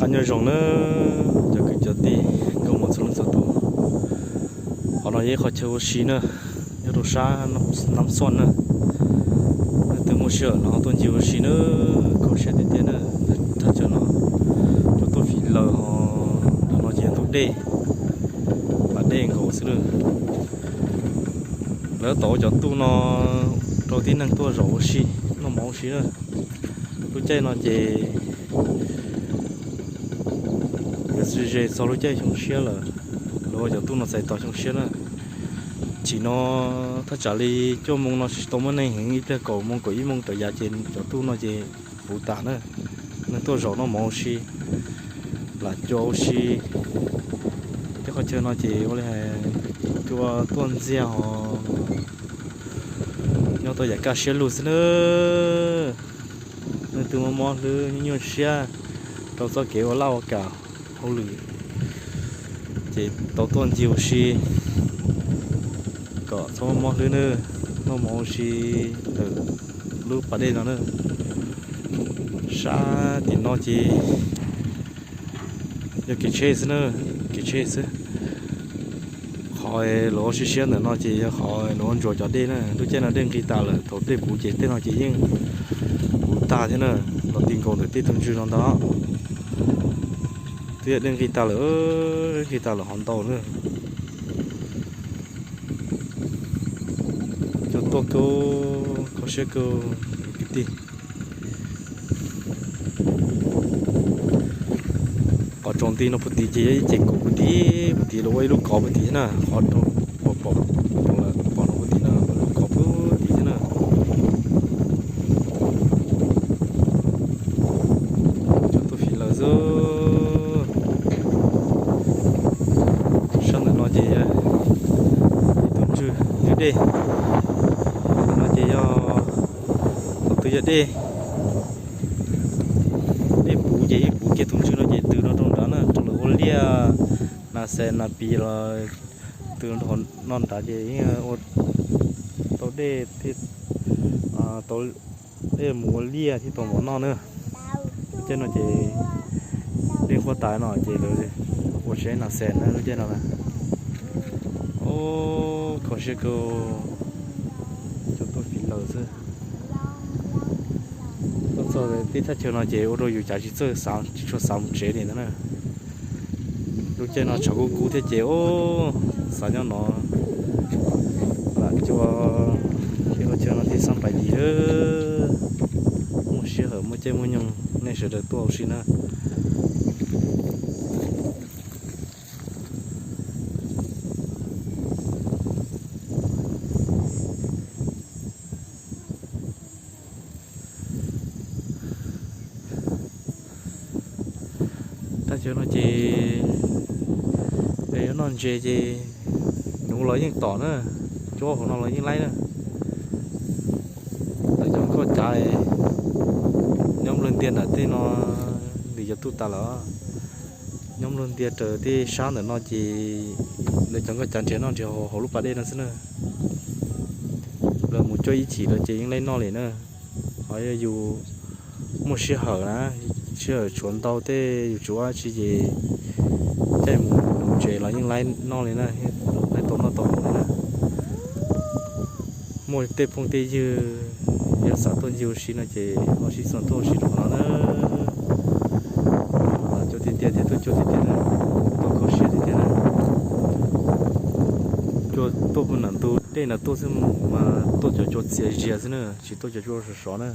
Nyob zoo na cov kwv cov tij nkauj muam txhua leej txhua tus. Qhov no yog ib qhov chaw ua si na, nyob rau sab Nab Xoj na. Leej twg muaj sij hawm no tuaj ncig ua si na, kho siab tiag tiag na. Thaj chaw no cua tuaj fis laws ho, ntawm no ces yog ntug dej, pas dej nkaus xwb na. Lawv tau ua cov tuj no rau tib neeg tuaj zaum ua si, noj mov ua si na. Lub caij no ces yuav ze txog lub caij xyoo siab lawm, lawv ua cov tuj no txais tos xyoo siab na. Chim no thaj tsam li cuaj moo no tsis tau muaj neeg heev, ib pliag kaum moo kaum ib moo rau yav ces cov tuj no ces puv tas na. Neeg tuaj zaum noj mov ua si, lam cua ua si. Tej qhov chaw no ces ua li hais cua tuaj ntxiag ho nyob tau yam kaj siab lug xwb na. Leej twg mob mob hlwb nyuaj nyuaj siab rau txoj kev ua laj ua kam hauj lwm ces tau tuaj ncig ua si kom txhob mob mob hlwb na. Noj mov ua si ntawm lub pas dej no na. Sab tim no ces yog kev tsheb xwb na, kev tsheb xwb. Qhov lawv ua siab siab ntawm no ces yog qhov lawv ua ntsuas cov dej na. Lub caij no dej nqis tas lawm, thaum dej puv ces tej no ces yeej puv tag thiab na. Los ti nkaus ntawm tej tus ntswg no ntag. Twb yog dej nqis tas lawm, nqis tas lawm ho ntau na. Cua tuaj kawg, kho siab kawg kwv tij. Qhov tsaus nti no puag tid ces yog ib ce kuv puag tid, puag tid lawv ua ib lub kov puag tid thiab na, qhov rau pom, pom no puag tid no ua lub kov puag tid thiab na. Cua tuaj fis laws xwb. Sab ntawm no ces ib tug ntswg ntws dej, no ces yog thaum twg yog dej, dej puv ces ib puv kiag tus ntswg no ces tws rau nrad na, rau lawv ua liaj, nas xes nas pis los tws rau no nrad ces yeej ua tau dej thiab, tau dej mus ua liaj thiab tau mov noj na. Lub caij no ces dej nqhuab tas no ces lawv ua tsev nas xes na lub caij no na. Kho siab kawg, cua tuaj fis laws xwb. Tuaj txog tej thaj chaw no ces ua rau yus cav tsis txawj xav, tsis tshua xav mus tsev li ntag na. Lub caij no tshav kub kub thiab ces xav nyob no lam cua, ces ua chaw no thiaj xab pais dim. Muaj sij hawm muaj caij muaj nyoog nej sawv daws tuaj ua si na. Thaj chaw no ces yuav noj ntses ces nuv los yeej tom na, cuab hauv no los yeej laib na. Lawv cov nkoj cav nyob nplawg ntiag nram tej no, nws cov tuj tas lawm, nyob nplawg ntiag raws tej sab ntawm no ces lawv cov nkoj cav nrhiav noj nrhiav haus hauv lub pas dej no xwb na. Lawv mus cuab ib chim lawm ces yeej laib noj li na. Ho yog yus muaj sij hawm na, sij hawm tshuav ntau tej yus tsis ua dab tsi ces caij mus nuv ntses los yeej laib noj li na, laib tau noj tau haus li na. Muaj tej phooj tej ywg yog xav tuaj ncig ua si no ces ho sib xav tuaj ua si rau qhov no na. Cua tiag tiag thiab tuaj cua tiag tiag na, tuaj kho siab tiag tiag na. Cua tuaj puag nram ntug dej nram tuaj xwb mas tuaj cov cua txias zias xwb na, tsis tuaj cov cua sov sov na.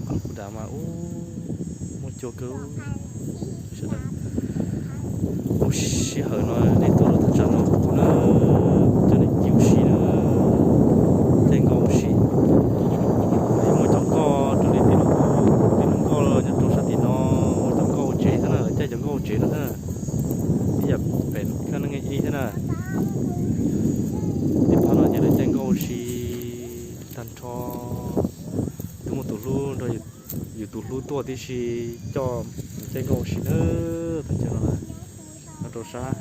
Qhov kuv dav mas ub, muaj cua kawg. Sawv daws, muaj sij hawm no nej tuaj rau thaj tsam no kuv na, coj nej ncig ua si na, caij nkoj ua si. Muaj cov nkoj raws li tej lub, tej lub nkoj nyob rau sab tim no, muaj cov nkoj ua tsev xwb na, caij cov nkoj ua tsev no xwb na. Ib yam pem kab neeb ib xwb na. Ib phab no ces lawv caij nkoj ua si tag nrho. Twb muaj tus hlub nrog yus tus hlub tuaj tib si coj caij nkoj ua si na. Thaj chaw no, no rau sab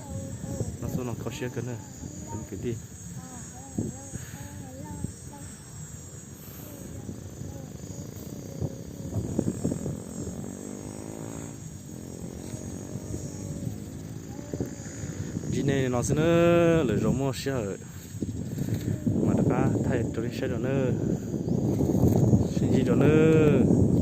no xub no kho siab kawg na kwv tij. Ib nej no xwb na, lwm zaus muaj sij hawm mas rov qab thaij rau nej saib dua na. Sib ntsib dua nawb.